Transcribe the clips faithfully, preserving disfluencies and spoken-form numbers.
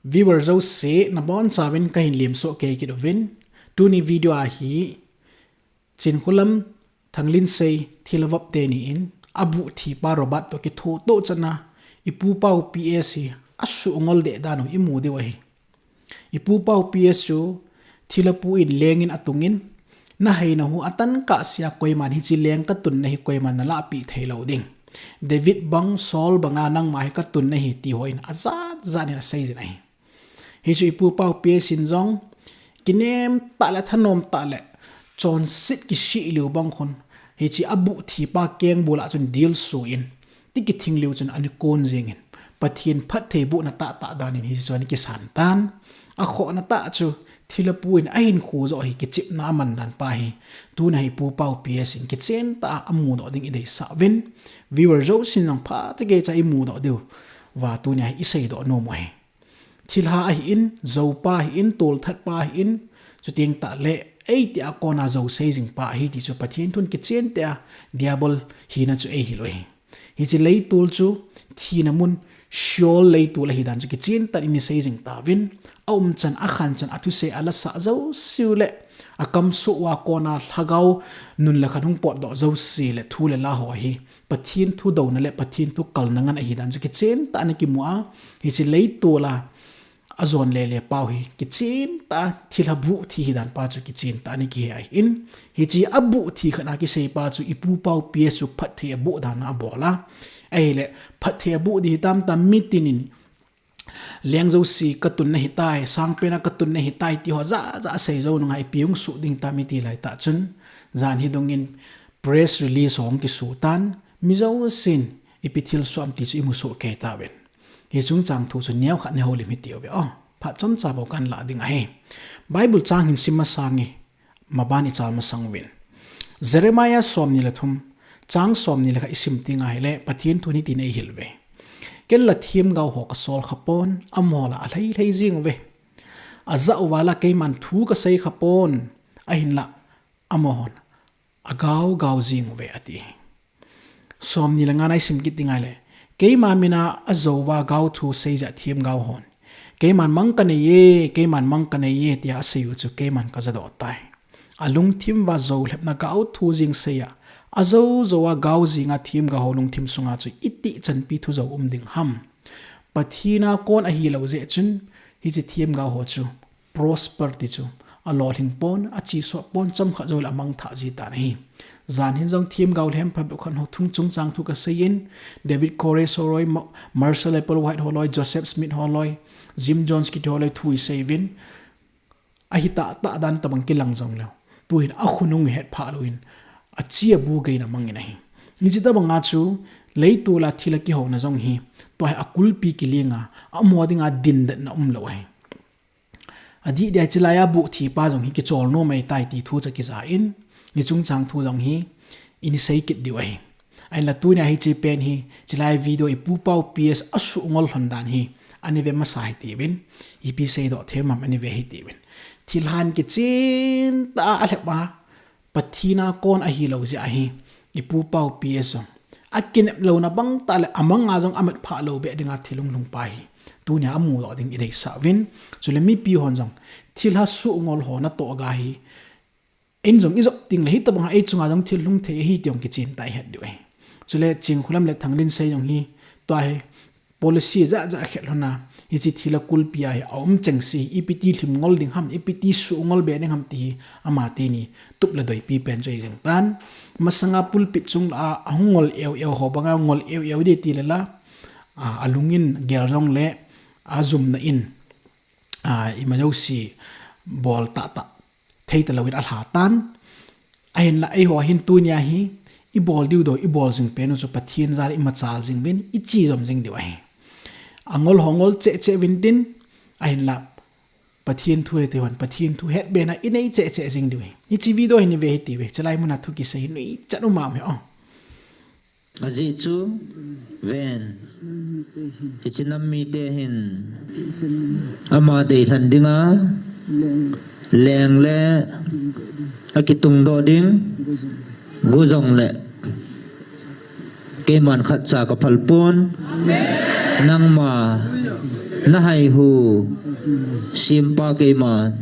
Viewer jouse, nabonchauvin kahin lemsoh kei kit uvin. Tuni video a hi, Chinkholam Thanglinsei thilha vop teni in, abuh thipa Robert toh kithoto chan a, ipupa u P S hi asuhngol deh dan u imu diu ahi. Ipupa u P S chu thilha pu in leng in atungin, naheina hu atan kahsea koiman hiche leng katunna hi koiman nalahpeh theilou ding. David bang, Saul banga nangma hi katunna hi ti ho in ajat jat in aseijin ahi. Hichu ipupa u P S in jong, kinem tah le thanom tah le, chonset kisih liu bang khun, hiche abuh thipa kengbul a chun dilsu in, ti kithing liu chun ana kon jingin, Pathen phattheibohna tahtah dan in hiche chu ana kisan tan. Akhohna tah chu, thilha pu in ahinkho joh hi kichepna aman dan pa hi, tuna hi ipupa u P S in kichen tah a amudoh ding ideisah uvin, viewer jousen jong phatah keicha imudoh diu va tunia hi iseidoh nom u ahi. Thilha ahin, joupa ahin, tolthat pa ahin, chuteng tah le, eiti a kona jou seijing pa ahi ti chu Pathen thun kichen tah a, Diabol hina chu eihil u ahi. Hiche leitol chu, thina mun, Sheol leitol ahi dan chu kichen tah in isei jing tauvin, aumchan, akhanchan, athusei, alasah jouse u le, akamsoh uva kona lhagao nun le khat hung potdoh jouse le thu le la ho hi, Pathen thu douna le Pathen thu kalna ngen ahi dan chu kichen tah in akimu a, hiche leitol a, ajon lele pau hi, kichen tah a thilha buh thi hi dan pa chu kichen tah in akihe ahin, hiche abuh thi khat a kisei pa chu ipupa u P S chu phatthei aboh dan a abol a. Ahile, phatthei aboh ding hitam tam mitin in, leng jouse katunna hitai, sangpen a katunna hitai, ti ho jat jat asei jou nunga ipi hung soh ding tam iti lai tah chun, jan hi dongin press release ho hung kiso tan, mi jousen ipi thilsoh am ti chu imusoh kei tauvin. Hiche chungchang thu chu neokhat nihoulim hitiuve o. Phat chomcha bou kahin lah ding ahi. Bible chang hin sim masang e, maban ichal masang uvin. Jeremiah somni le thum, chang somni le khat isim teng ahile, Pathen thun hitin eihil uve. Ken la themgao ho kasol khapon, amaho la alhai lhai jing uve. Ajah uva la keiman thu kasei khapon, ahinla amahon agao gao jing uve ati. Somni le nga na isim kit ding ahile, keima mina ajouva gaothu sei jeh a themgao hon, keiman mang kanei e, keiman mang kanei e, tia asei u chu keiman kajadoh tai. Alungthim uva joulhepna gaothu jing sei a, ajou jou a gao jing a themgao ho lungthim sunga chu itih chanpi thu jou um ding ham. Pathen a kon ahilou jeh chun, hiche themgao ho chu prosper ti chu, alolhing pon, achesot pon, chomkhat jou le amangthah ji tan ahi. Jan hin jong themgao lhem phabep khat ho thung chungchang thu kasei in, David Koresh ho loi, Ma-, Marshall Applewhite ho loi, Joseph Smith ho loi, Jim Jones kiti ho loi thu isei uvin, ahitah tah dan tobang kilang jongleu, tuhin akhonung ihet phah louvin, achi abu geiyin amangin ahi. Hiche tobang a chu, leitol a thilha kihouna jong hi, tua hi akulpi kiling a, amaho dinga dindetna umlou ahi. Adih dia chulai a buh thipa jong hi kichol nom ahitai ti thu chu kija in, hiche chungchang thu jong hi, ini sei kit diu ahi. Ahinla tunia hiche pen hi, chulai video ipupa u P S asuhngol lhon dan hi, ani ve masa hitiuvin, ipi seidoh thei um am ani ve hitiuvin. Thilhan kichen tah a alhep a, Pathen a kon ahilou jeh ahi, ipupa u P S jong. Akinep louna bang tah le amang a jong amat phah lou beh dinga thil hunglhung pa hi. Tunia amudoh ding ideisah uvin. Chule mipi hon jong. Thilha suhngol ho natoh ga hi. Ei jong ijop ding le hitobang a ei chunga jong thil lhung thei ahi ti jong kichen tah a ihet diu ahi. Chule Chinkholam le Thanglinsei jong hi. Tua hi. Policy jat jat akhet lhon a, hiche thilha kulpi a hi aum chengse hi, ipi ti lhim ngol ding ham, ipi ti suh ngol be ding ham ti hi, amateni tup le doipi pen chu ahi jeng tan. Masanga pulpit chung lah a, ahung ngol eu eu ho banga ngol eu eu ding ti le la, a, alungin gel jong le, ajumna in, a, ima jouse bol tah tah thei talou in alha tan. Ahinla eiho hin tunia hi, ibol diu doh, ibol jing pen u chu Pathen jal a imachal jing uvin, ichi jom jing diu ahi. Angol ho ngol cheh cheh uvin tin, ahinla Pathen thu hete hon, Pathen thu het bena inei cheh cheh jing diu ahi. Hiche video hi ni ve hitiuve, chulai muna thu kisei hi nuichat um am hi o. Ajeh chu, ven, hiche nam mite hin, ama deilhen dinga, leng le, akitung doh ding, gu jong le, keiman khatcha kaphal pon, nangma, Na haihu, simpa keiman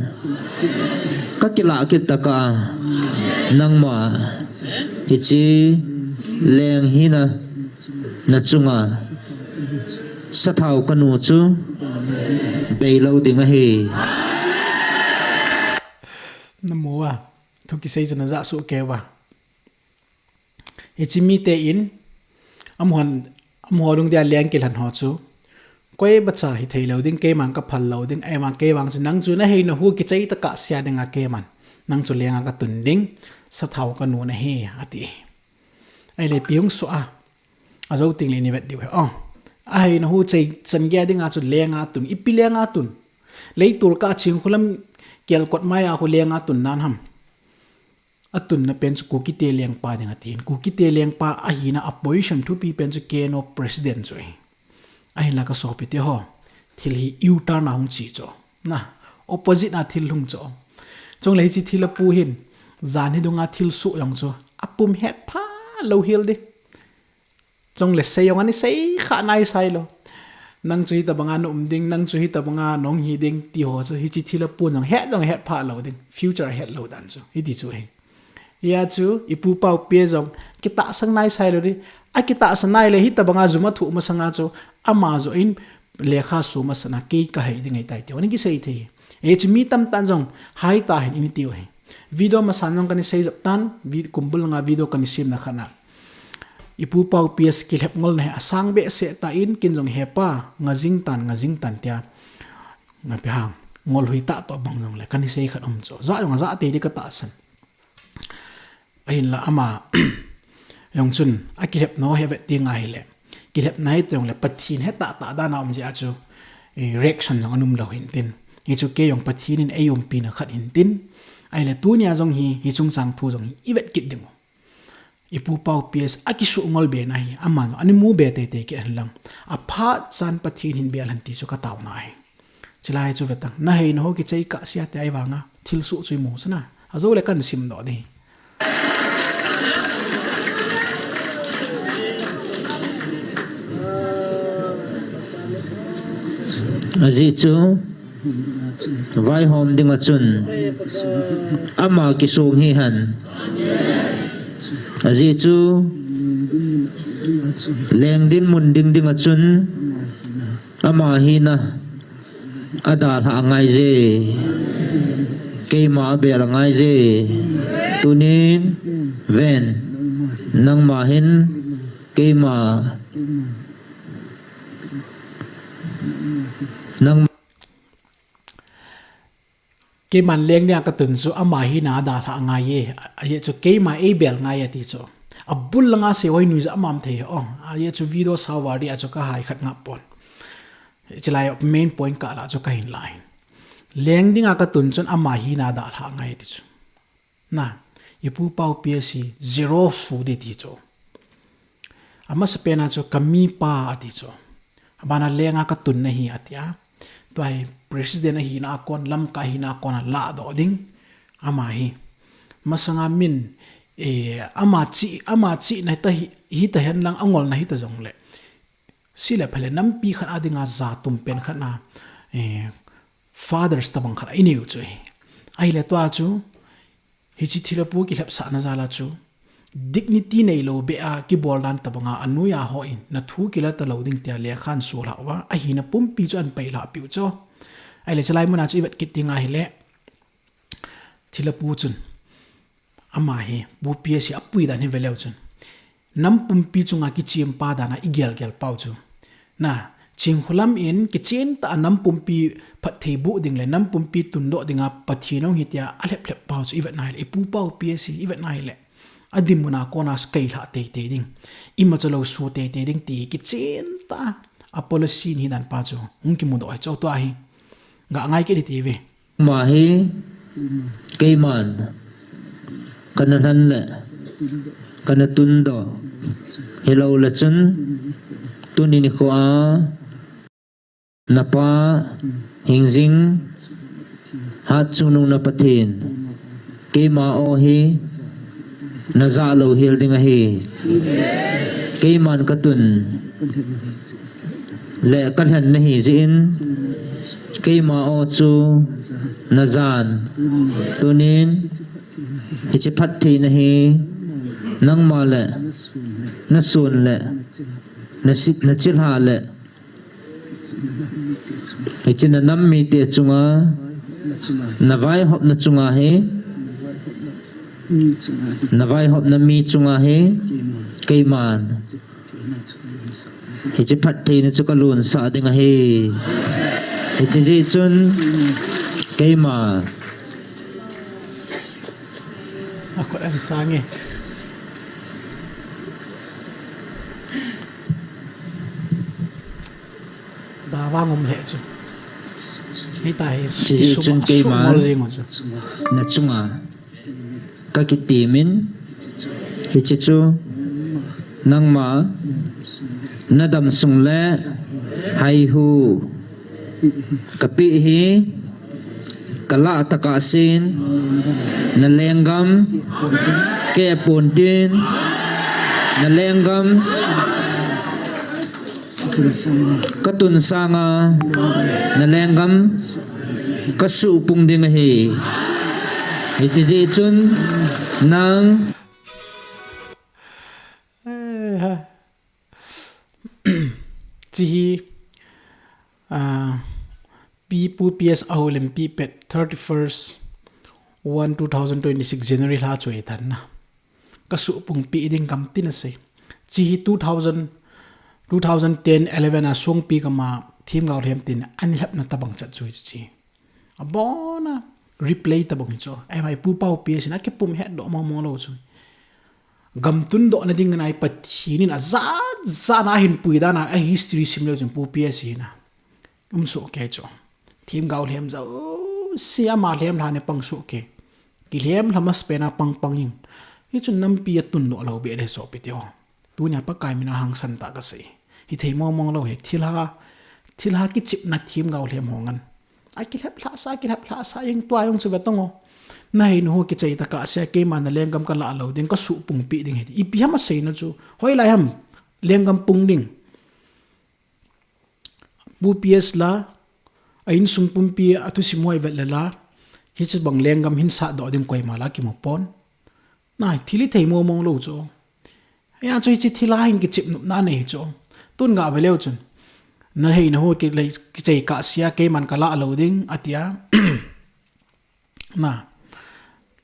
ka kilah kit taka, nangma hiche leng hina na chunga sathau ka nu chu beilou ding ahi. Na mu a, thu kisei chu na ja suh kei uva. Hiche mite in, amaho, amaho lung dia leng kilhen ho chu, koi bacha hithei lou ding, keiman ka phal lou ding, ahivang kei vang chu nang chu na hei na hu kichai taka sia dinga keiman, nang chu lenga ka tun ding, sathau ka nu nahi, ati. Ahile ipi hung soh a, ajou tengle ni vet diu ahi. O, ahei na hu chai chan gei dinga chu lenga tun, ipi lenga tun. Leitol ka Chingkhulam kelkot mai a hu lenga tun nan ham. Atunna pen chu Kukite lengpa ding atin. Kukite lengpa ahina a position thupi pen chu K N O president chu ahi. Ahinla ka sopite ho, thil hi U-turn a hung chi chu. Na, opposite a thil hung chu. Chule hiche thilha pu hin, jan hi dunga thilsoh jong chu apum het pha lou hel ding. Chule sei jong ani sei kha nai sai lou. Nang chu hitabanga na um ding, nang chu hitabanga nong hi ding, ti ho chu hiche thilha pun jong het jong het pha lou ding, future het lou dan chu. Hiti chu ahi. Hia chu, i pu Pau P S jong, kitahsan nai sai lou ding. Akitahsan nai le hitabanga jum athoh masanga chu, ama joh in lekha su masana kei ka hai ding ahitai ti. Ani kisei thei. Hichu mi tamtah in jong, hai ta hin ini tiu ahi. Video masan jong kani sei jep tan, vi-, kumbul nga video kani semna khat na. I pu Pau P S kilhep ngol na hi asang behseh tan kin jong hepa, nga jing tan, nga jing tan tia. Nga pe hang, ngol hui tah toh bang jong le, kani sei khat um chu. Ja jong ja tei di ka tahsan. Ahinla ama, jong chun, akilhep nau hi vet ding ahile. Kilhep nai tong le Pathen he tah tah dan a um jeh a chu, eh, reaction jong ana um lou hin tin. Hichu kei jong Pathen in ei umpi na khat hin tin. Ahile tunia jong hi, hiche chungchang thu jong hi, i vet kit ding u. I pu Pau P S akisuh ngol be na hi, ama jong ana mu be tei tei kit hen lang. Aphat chan Pathen hin bel hen ti chu ka taona ahi. Chulai chu ve tang, na hei na ho kichai kah sia te ahivanga, thilsoh chu i mu chu na. Ajou le kan sim doh ding. Ajeh chu, vaihom dinga chun, ama kisong hi hen. Ajeh chu, leng dinmun ding dinga chun, ama hina adalhah angai je. Keima abel angai je. Tunin ven, nangma hin keima, nang Keiman leng dinga ka tun chu ama hina adalhah angai e. Ajeh chu keima ei bel ngai e ati chu. Abul langa sei hoi nui ja amam thei o. Ajeh chu video sau val dia chu ka hai khat ngap pon. Chulai main point ka la chu ka hin la hin. Leng dinga ka tun chun ama hina adalhah angai ati chu. Na, i pu Pau P S hi zero su di ti chu. Amasa pena chu ka mipa ati chu. Abana lenga ka tun nahi atia. Tua hi president ahina a kon, lamkai ahina a kon a ladoh ding. Ama hi. Masanga min, eh, ama chi, ama chi na hita hi, hita hen lang angol na hita jong le. Sile phale nampi khat a dinga jatum pen khat na, eh, fathers tabang khat a i neiu chu hi. Ahile tua chu, hiche thilha pu kilhepsahna jal a chu, dignity neilou beh a kibol dan tabanga anoi a hon, na thu kila talou ding tia lekhan sulhah uva, ahina pumpi chu ahin pailhah piu chu. Ahile chulai muna chu i vet kit ding ahile, thilha pu chun, ama hi, pu P S hi apui dan hi veleu chun. Nam pumpi chunga kichempa dana i gelgel pau chu. Na, Chingkhulam in kichen tah a nam pumpi phatthei boh ding le nam pumpi tundoh dinga Pathen hung hitia alhep lhep pau chu i vet nai le, i pu Pau P S hi i vet nai le. Adinmun a kona kailhah teitei ding. Imacha lou su teitei ding ti kichen tah a policy ni dan pa chu. Hung kimudoh hi chu tua hi. Ga ngai kit ding ti ve. Ama hi keiman kana lhan le kana tundoh hilou le chun tuni nikho a napa hingjing hatchungnung na Pathen keima o hi najah lou hel ding ahi. Keiman ka tun le kalhen nahi jeh in, keima o chu najan. Tunin, hiche phattheina hi nangma le nasun le nachilhah le hiche nanam mite chunga, navaihopna chunga hi, navaihopna mi chunga hi, keiman hiche phattheina chu kalonsah ding ahi. Hiche jeh chun keima. Akhut ansang e. Bawang um lheh chu. Hitia hi. Hiche jeh chun keima nachunga kakitimin, hiche chu nangma nadamsung le haihu kapeh hi, kalah tokah sen, nalenggam keh pon tin, nalenggam katun sanga, nalenggam kasuhpung ding ahi. Hiche jeh chun nang, hiche hi, Pu P S Aholempi pet, thirty-first one two thousand twenty-six January lha chu ahi tan na. Kasuhpung peh ding gamtin asei. Hiche hi two thousand, two thousand ten eleven a Songpi gam a themgao lhem tin anilhepna tobang chat chu hiche. Abona replay tobang chu. Ahivangin Pu P S in akipumhetdoh mongmong lou chu. Gam tundohna dingin ahi, Pathen in ajat jat a ahinpui dan a history sim leu chun Pu P S hi na. Um soh kei chu. Themgao lhem jouse ama lhem lhan a pang soh kei. Kilhem lha masapen a pangpang in. Hichun nampi atundoh lou beh le sopite ho. Tunia Pakai mina hangsan tah kasei. Hithei mongmong lou hi thilha, thilha kichepna themgao lhem ho ngan. Akilhep lhahsah, akilhep lhahsah jeng tua jong chu ve tong o. Naheinu ho kichai tokah sea keiman nalenggam kalah lou ding, kasuhpung peh ding ahi. Ipi ham aseina chu. Hoilai ham lenggam pung ding. Pu P S la, a insung pumpi a thusim ho ivet le la, hiche bang lenggam hin satdoh ding koima la kimu pon. Na, thil hithei mongmong lou chu. Hia chu hiche thilha hin kichep nopna nei chu. Tun gah ve leu chun. Naheinu ho kilei, kichai kah sea keiman kalah lou ding, atia. Na,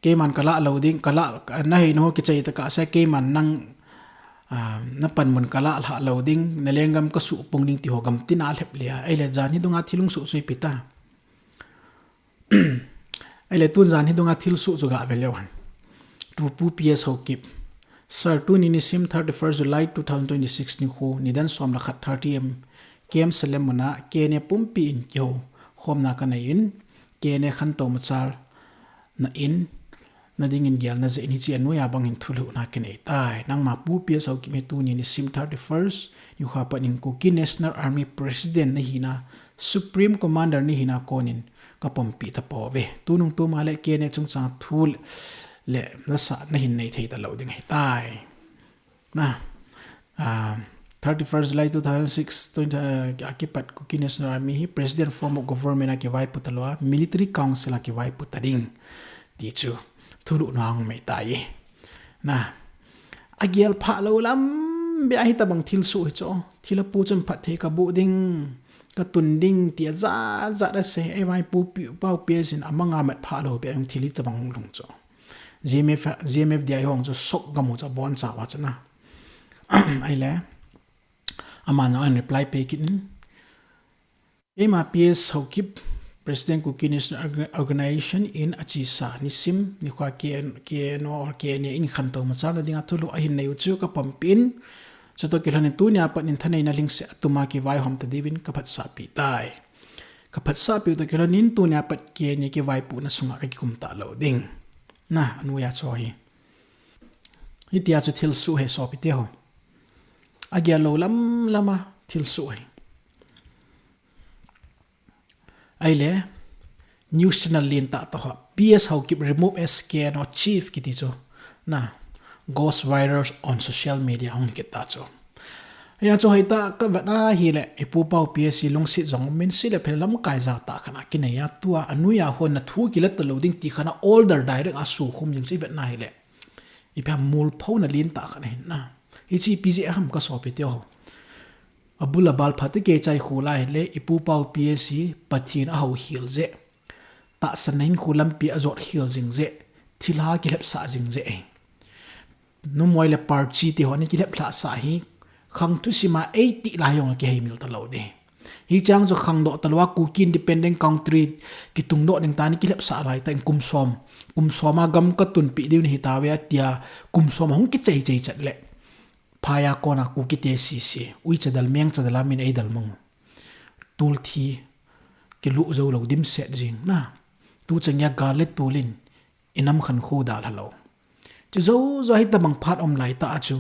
keiman kalah lou ding, kalah, naheinu ho kichai tokah sea keiman nang, ah, napanmun kalah lhah lou ding, nalenggam kasuhpung ding ti ho gamtin alhep lheh a. Ahile jan hi dunga thil hung soh chu ipi ta. Ahile tun jan hi dunga thilsoh chu gah ve leu hen. To Pu P S Haokip. Sir, tuni nisim thirty-first July two thousand twenty-six nikho, nidan som le khat thirty A M, K M Salem muna, K N A pumpi in kihoukhomna kanei in, K N A khantou machal na in, nadingin gelna jeh in hiche anoiya bangin thulhuhna kinei tai. Nangma Pu P S Haokip hi tuni nisim thirty-first, nikho a pat in Kuki National Army President nahina, Supreme Commander nahina konin kapumpi tapouve. Tunung tuma le K N A chungchang thu le nasah nahin nei thei talou ding ahitai. Na, ah, thirty-first July two thousand six, twenty, ah, akipat Kuki National Army hi President form of government a kivaipo talou a, Military Council a kivaipo ta ding. Ti chu thulhuhna hung mei tai. Na, agel phah lou lam beh a hitabang thilsoh hi chu. Thil apo chun phatthei kaboh ding, katun ding, ti ajat jat asei. Ahivangin Pu P-, Pu P S in amanga mat phah lou beh a jong thil hitabang hung lhung chu. G M F, G M F D I ho chu shock gam u chu abonchauva chu na. Ahile, aman jong ahin reply pe kit in. Keima P S Haokip, President Kuki National Orga-, Organization in achesa nisim, nikhoa K N, K N O or K N A in khantou machalna dinga thulhuh ahin nei u chu kapumpi in, chutoh kilhonin tunia pat in thaneina lhingset a tuma kivaihom ta diuvin kaphatsahpi tai. Kaphatsahpi u toh kilhonin tunia pat K N A kivaipohna sunga kakikum talou ding. Na, anoiya chu hi. Hitia chu thilsoh hi sopite ho. Agel lou lam lama thilsoh hi. Ahile, news channel lentah toh ho, P S Haokip remove as K N O chief kiti chu. Na, goes viral on social media hung kit ta chu. Hia chu hoitah kavet a hile, ipu pau P S C lungset jong min sile phe lamkai jatah khat a kinei a tua, anoi a hon na thu kila talou ding ti khat a order direct a sukhum jing chu ivet na hile. Ipi ham mol pho na lentah khat ahin na. Hiche ipi jeh ham ka sopi teho. Abul abal phat kei chai khu lai le, ipu pau P S C Pathen ahou khel jeh. Tahsan na hinkho lampi ajot khel jing jeh. Thilha kilhepsah jing jeh. Numei le parchi ti hon kilhep lhah sah hi, khang thusim a eiti lai jong kihei mil talou ding. Hichang chu khangdoh talou a Kuki Independent Country kitung doh ding tah ni kilhepsah lai tah in kum som. Kum som a gam katunpi diu nahi tauve atia, kum som a hung kichei chei chat le. Phai a kona Kuki te sese, uicha dal mengcha dal a min eidal mang. Tulthi kilu jou lou dimset jing na. Tuchang a gal le tol in inam khankho dalha lou. Chu jou jou hitabang phat um lai tah a chu.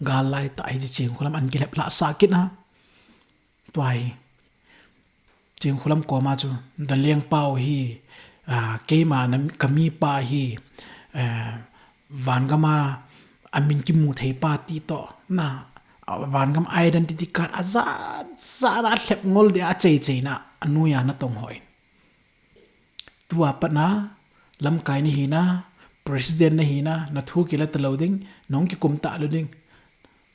Gal lai tah hi Chingkholam an kilhep lhah sah kit a. Tua hi. Chingkholam koma chu, Daleng pau hi, a, keima na, ka mipa hi, a, vangam a, amin kimu thei pa ti toh, na, a, vangam identity card ajat jat a lhep ngol deh a chei chei na, anoi a natong hon. Tua pat na, lamkai nahi na, president nahi na, na thu kila talou ding, nahung kikum talou ding.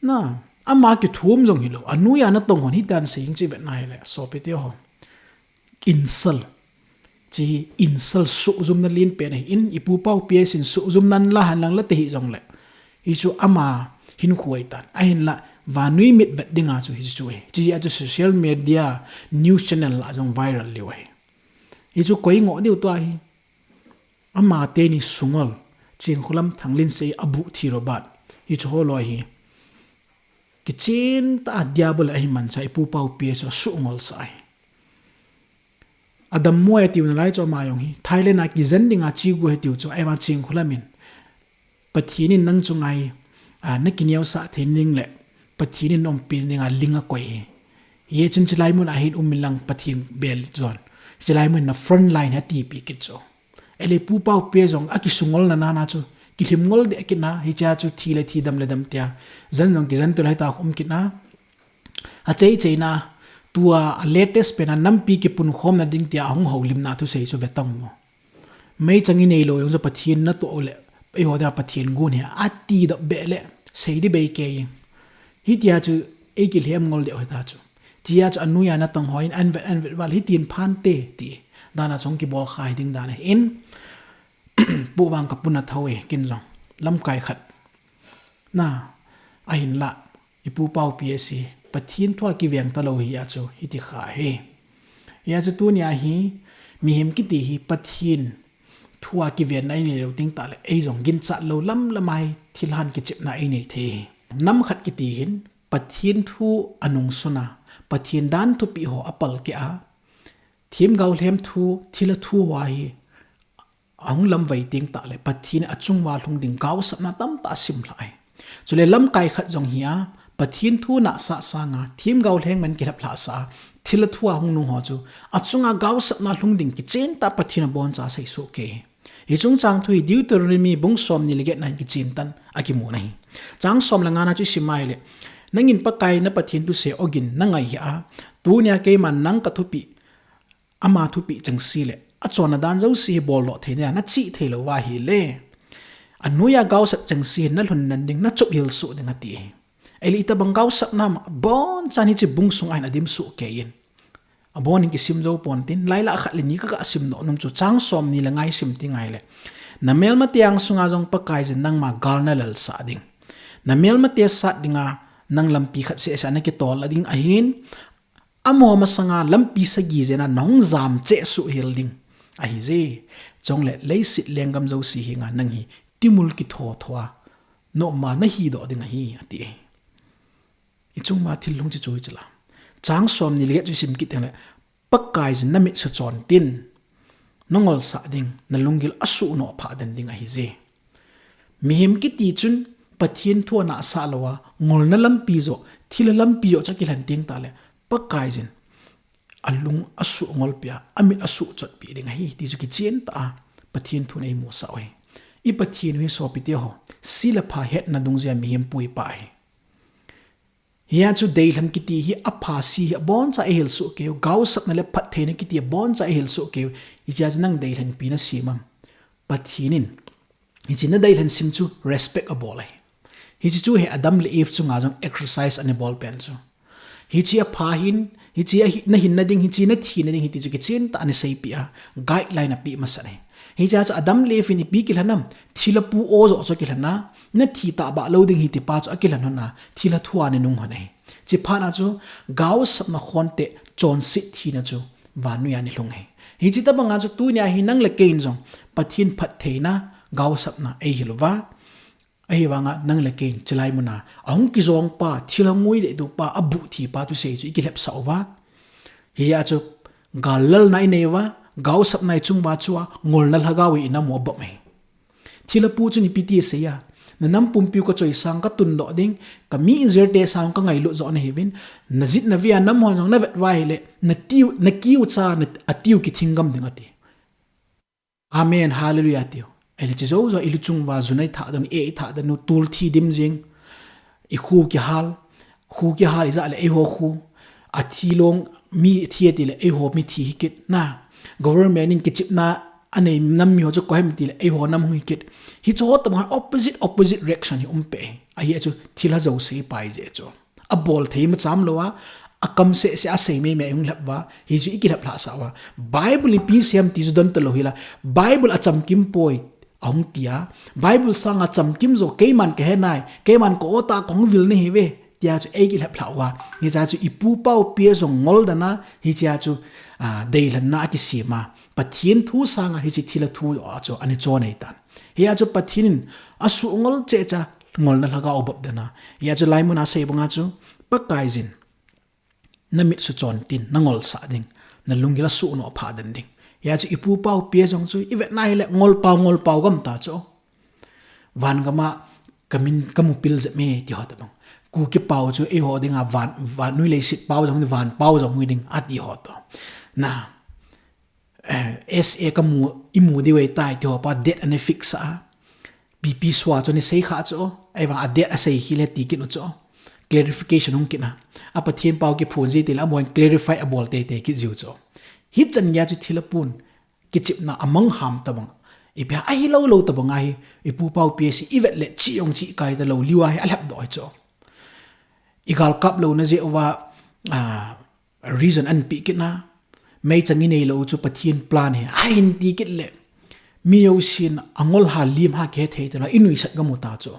Na, ama kithum jong hilou, anoi a natong hon hitia asei jing chu ivet na hile, sopi teho. Insult. Hiche insult suhjum na len pen ahin, ipu pau P S C in suhjum nan la han lang la te hijong le. Hichu ama hinkho ahitan. Ahinla, vannoi mit vet ding a chu hichu ahi. Hiche a chu social media, news channel lah jong viral lheh ahi. Hichu koi ngoh diu tua hi. Ama teni sungol, Chingkholam Thanglinsei abu thi Robert. Hichu holoi hi. Kichen tah a diabol ahi mancha ipu pau P S C chu suhngol sah ahi. Adam Moy atiu nalai chu ama jong hi. Thailand a kijen ding a chi gu ahi tiu chu ama Chingkholam in. Pathen in nang chu ngai, a, na kineosah thei ning le, Pathen in na umpi ning a ling akoi hi. Hichun chilai mun a hin um inlang Pathen bel jon. Chilai mun na front line ha tipi kit chu. Ele pu pau pe jong a kisungol na na na chu. Kilhim ngol deh kit na, hiche a chu thi le thi dam le dam tia. Jan jong kijan tu le ta um kit na. Achei chei na, tua latest pen a nampi kipunkhom na ding tia hung houlim na thusei chu ve tang mo. Meichang inei lou jong chu Pathen natoh le, eiho dia Pathen gon hi ati dap be le, sei di bei kei. Hitia chu ei kilhem ngol deh u hita chu. Tia chu anoi a natong hon an vet an vet val hitin phante ti. Dan a chu kibol kha hi ding dan ahin. Pu vang ka puna thou e kin jong. Lamkai khat. Na, ahinla, ipu pau P S C, Pathen thu a kiveng talou hi a chu, hiti kha hi. Hia chu tunia hi, mihem kiti hi Pathen thu a kivenna inei lou ding tah le, ei jong ginchat lou lam lam a hi, thilhan kichepna inei thei hi. Nam khat kiti hin, Pathen thu anung sun a, Pathen dan thupi ho apalkeh a, themgao lhem thu, thilha thu ho a hi, ahung lamvai teng tah le, Pathen in achung uva lhung ding gaosapna tamtah asim lha ahi. Chule lamkai khat jong hi a, Pathen thu nahsah sanga, themgao lhem man kilhep lhah sah a, thilha thu a hung nung ho chu, achunga gaosapna lhung ding kichen tah Pathen in aboncha asei soh kei hi. Hiche chungchang thu hi Deuteronomy bung somni le get na hin kichen tah in akimun ahi. Chang som le nga na chu isim a ahile, nangin Pakai na Pathen thusei ogin nangai hih a, tunia keiman nang kathupeh, ama thupeh chengse le, achonna dan jouse hi boldoh thei na, nachih thei lou va ahile. Anoi a gaosap chengse hi nalhun nan ding, nachup hel soh ding ati hi. Eli itobang gaosapna ma, abonchan hiche bung sung a hin adim soh kei in. Abon in kisim jou pon tin, lailah khat le ni ka, ka sim nom nom chu chang somni le nga isim teng ahile. Na melmate angsunga jong Pakaiyin nangma gal nalel sah ding. Na melmate sat dinga nang lampi khat seh seh a nakitol a ding ahin, Amaho masanga lampi sagi jen a nahung jam cheh suh hel ding ahi je. Chule leiset lenggam jouse henga nang hi timul kitho tho a, noma nahi doh ding ahi, ati e. Ichung ma thil lhung chi chu hiche la. Chang somni le get chu isim kit teng le, Pakaiyin namit sa chon tin, nangol sah ding, nalunggil asuh noh phah den ding ahi je. Mihem kiti chun Pathen thu anahsah lou a, ngolna lampi joh, thilha lampi joh chu akilhen teng tah le, Pakaiyin alung asuh ngolpeh a, amit asuh chotpeh ding ahi, ti chu kichen tah a, Pathen thu in eimusah u ahi. I Pathen u hi sopite ho, se le pha hetna dungjui a mihem puipa ahi. Hia chu deilhen kiti hi apha si hi aboncha eihil soh kei u, gaosapna le phattheina kiti aboncha eihil soh kei u. Hichea chu nang deilhen ipi nasem am? Pathen in, hiche na deilhen sem chu respect abol ahi. Hiche chu hi Adam le Eve chunga jong exercise ana bol pen chu. Hiche apha hin, hiche ahi, nahinna ding, hiche nathina ding ahi ti chu kichen tah a ana seipeh a, guideline apeh masat ahi. Hichea chu Adam le Eve in ipi akilhen am? Thilha pu o joh chu akilhen a, nathi tahbeh lou ding ahi ti pa chu akilhen lhon a, thilha thu a ana nung lhon ahi. Chuphat a chu gaosapna khonte chonset thina chu vannoi a ana lhung ahi. Hiche tobang a chu tunia hi nang le kei in jong Pathen phattheina, gaosapna eihil uva. Ahivanga nang le kei in chulai mun a ahung kijong pa, thilha ngui dehdu pa, abuh thi pa thusei chu ikilhepsah uva. Hia chu gal lalna inei uva, gaosapna ichung uva chua, ngolna lhagao hi inam u abom ahi. Thilha pu chun ipi ti asei a, nanam pumpi u kachoisang, katundoh ding, kami ijirte sang kangailut joh nahiuvin, najit navei a nam hon jong navet uva ahile, natiu, nakiu cha, na, atiu kithing gam ding ati. Amen, hallelujah tiu. Ahile chu jou jou a iluchung uva, ju nei thah dan, ei thah dan u, tul thi dim jing. Ikhu kihal, khu kihal ijat le eiho khu. Athi long, mi thi ati le eiho mi thi hikit na. Government in kichepna anei nam mi ho chu koi ham ati le eiho nam hung hikit. Hiche ho tobang opposite, opposite reaction hi um peh. Ahi chu thilha jouse pai jeh chu. Abol thei macham lou a, akam seh seh a asei mei mei hung lhep uva, hichu ikilhep lhah sah uva. Bible in ipi asei ham ti chu don talou hila, Bible achamkim poi, ahung ti a. Bible sanga chamkim jo, keiman kahe nai, keiman ka-o tah kahung vil nahiuve, tia chu eikilhep lhah uva. Hichea chu ipu pau pi a jong ngol dan a, hichea chu, a, deilhenna akisem a. Pathen thu sanga hiche thilha thu a chu ana chon ahitan. Hia chu Pathen in asuh ngol cheh cheh a ngolna lhagao abop dan a. Hia chu laimun a asei banga chu, Pakaiyin, namit suchon tin, nangolsah ding, nalunggil asuh noh phah den ding. Hia chu ipu pau pi a jong chu, ivet na hile ngol pau, ngol pau gam ta chu. Van gam a kamin kamu pil jep e, ti ho tobang. Kuki pau chu eiho dinga van, vannoi leiset pau jong, van pau jong hi ding, ati ho toh. Na, eh, S A kamu, imu diu ahitai, ti ho pa date ana fix a. P P sua chu ana sei kha chu, ahivang a date asei hile ti kit u chu. Clarification hung kit na. A Pathen pau kiphun ji tile, amahon clarify abol teitei kit jiu chu. Hichan geiya chu thilha pun kichepna amang ham tobang. Ipi ham ahilou lou tobang ahi, ipu pau pi a si ivet le chi jong chi kai talou, liu a hi alhep doh hi chu. Igal kap louna jeh uva, a, reason anapeh kit na, meichang inei lou chu Pathen plan ahi, ahin ti kit le. Mi jousen angol ha, lim ha kihe thei talou, inuisat gam u ta chu.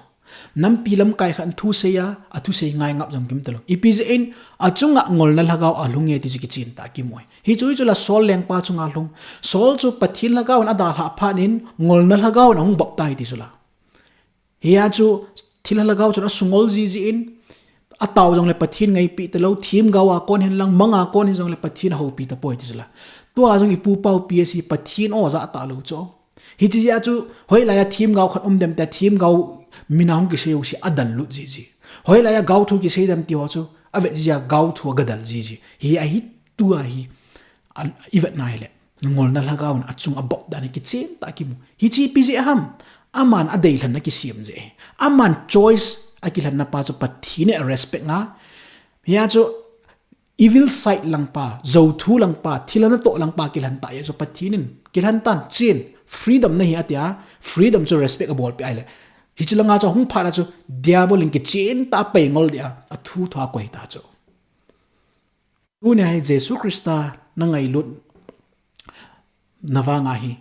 Nampi lamkai khat in thu sei a, athusei ngai ngap jong kim talou. Ipi jeh in, achunga ngolna lhagao alhung e ti chu kichen tah a kimu ahi. Hichu, hichu la Saul lengpa chunga lhung. Saul chu Pathen lhagao in adalhah phat in, ngolna lhagao in ahung bop tai ti chu la. Hia chu thilha lhagao chun asungol jiji in, atao jongle Pathen ngaipi talou, themgao a kon hin lang, mang a kon hin jongle Pathen ahoupi tapoi ti chu la. Tua jong ipu pau pi a si Pathen o ja talou chu. Hiche jeh a chu, hoilai a themgao khat um dem tia, themgao min a hung kisei u si adal lut jiji. Hoilai a gao thu kisei dem ti ho chu, avet jiji a gao thu agadal jiji. Hi ahi tua hi, a, ivet na hile. Ngolna lhagao in achung abop dan hi kichen tah a kimu. Hiche ipi jeh ham? Aman adeilhen a kisem jeh. Aman choice akilhenna pa chu Pathen in arespect a. Hia chu evil side lang pa, jou thu lang pa, thilha natoh lang pa kilhen tah jeh chu Pathen in kilhen tan, chen, freedom nahi atia, freedom chu respect abolpeh ahile. Hiche langa chu ahung phat a chu diabol in kichen tah a pei ngol dia, athu thu a koi ta chu. Tunia hi Jesu Christa nangailut na vang ahi.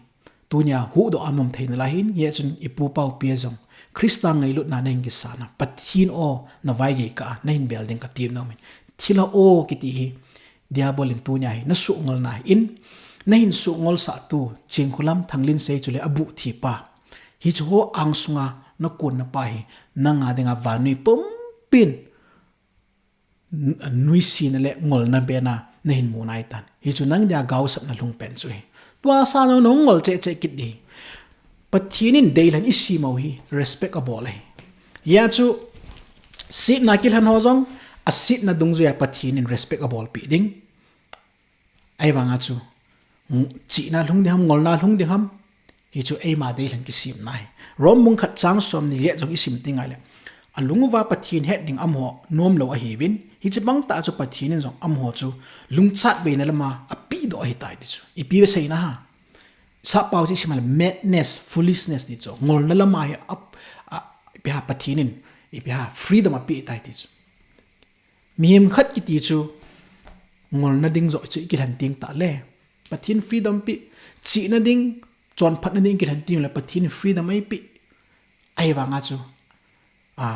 Tunia huhdoh a naum thei nalai hin, hijeh chun ipu pau pi a jong Christa ngailutna nahin kisan a, Pathen o navaigei kah a nahin bel ding katem nom in. Thilha o kiti hi, diabol in tunia hi nasuh ngolna ahin, nahin suh ngolsah tu, Chingkhulam, Thanglinsei chule abuh thi pa. Hichu ho angsunga nakonna pa hi, nanga dinga vannoi pumpin n-, nuisatna le ngolna bena nahin mu nai tan. Hichu nang dia gaosapna lhung pen chu hi. Tua sanga nahung ngol cheh cheh kit ding. Pathen in deilhen isem u hi respect abol ahi. Hia chu setna kilhen ho jong, asetna dungjuia Pathen in respect abolpeh ding. Ahivanga chu, chihna lhung ding ham, ngolna lhung ding ham, hichu eima deilhen kisemna ahi. Rom bung khat chang somni le get jong isim teng ahile, alung uva Pathen het ding amaho nomlou ahiuvin, hiche bang tah chu Pathen in jong amaho chu lungchat beina lama apehdoh ahitai ti chu. Ipi vei seina ham. Sappao chu isei ma le madness, foolishness ti chu. Ngolna lama hi ap, a, ipi ham Pathen in, ipi ham freedom apeh tai ti chu. Mihem khat kiti chu ngolna ding joh chu ikilhen teng tah le, Pathen freedom pe, chihna ding, chonphatna ding ikilhen teng le Pathen freedom eipeh. Ahivanga chu, a,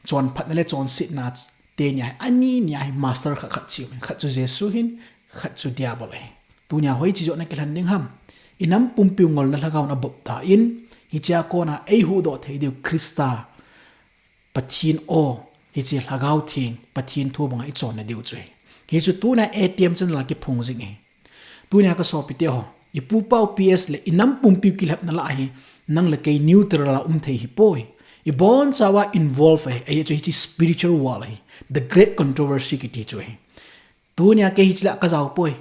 chonphatna le chonsetna teni a hi, ani nia hi master khat khat chi, khat chu Jesu ahin, khat chu Diabol ahi. Tunia hoiche joh nakilhen ding ham. Inam pumpiu ngolna lhagao in abop tan, hichea kona eihuhdoh thei diu Christa, Pathen o, hiche Lhagao Theng, Pathen thu banga ichonna diu chu ahi. Hichu tunia A T M channel a kiphong jing ahi. Tunia kasopite ho, ipu pau P S le inam pumpiu kilhepna lah a hi, nang le kei neutral a um thei hipoi. Ibonchauva involve ahi, ajeh chu hiche spiritual war ahi, the great controversy kiti chu ahi. Tunia kei hiche lah a kajao poi.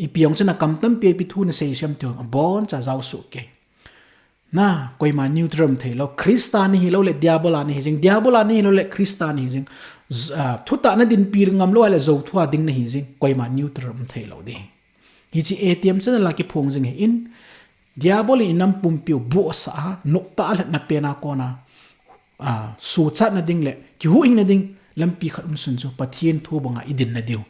Ipi jong chu nakam tampi ipi thu nasei sem tiu, aboncha jao soh kei. Na, koima neutral um theilou. Christa nahilou le Diabol a nahi jing, Diabol a nahilou le Christa nahi jing. Thutah nadinpi ngam lou ahile jou thua ding nahi jing, koima neutral um theilou ding. Hiche A T M channel a kiphong jing ahin, Diabol in inam pumpiu buhsah a, noptah a lhatna pena kona, a, suhchatna ding le kihuhhingna ding lampi khat umsun chu Pathen thu banga idinna diu,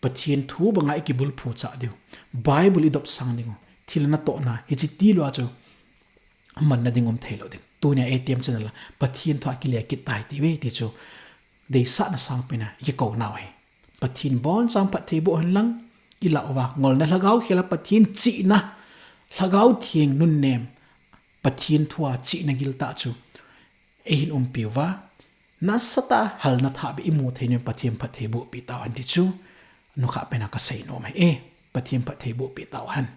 Pathen thu banga ikibulphu chah diu, Bible idopsang diu, thil natohna hiche tilou a chu manna ding um theilou ding. Tunia A T M channel a Pathen thu a kile kit tai tiuve ti chu deisahna sangpen a ikikou nau ahi. Pathen boncha phattheiboh hen lang, ilah uva ngolna lhagao khel a Pathen chihna, Lhagao Theng nunnem, Pathen thu a chihna giltah chu eihin umpiuva, nasatah a halna thahbeh imu thei diuvin Pathen phattheiboh peh tauhen ti chu nukhah pen a kasei nom ahi. Pathen phattheiboh peh tauhen.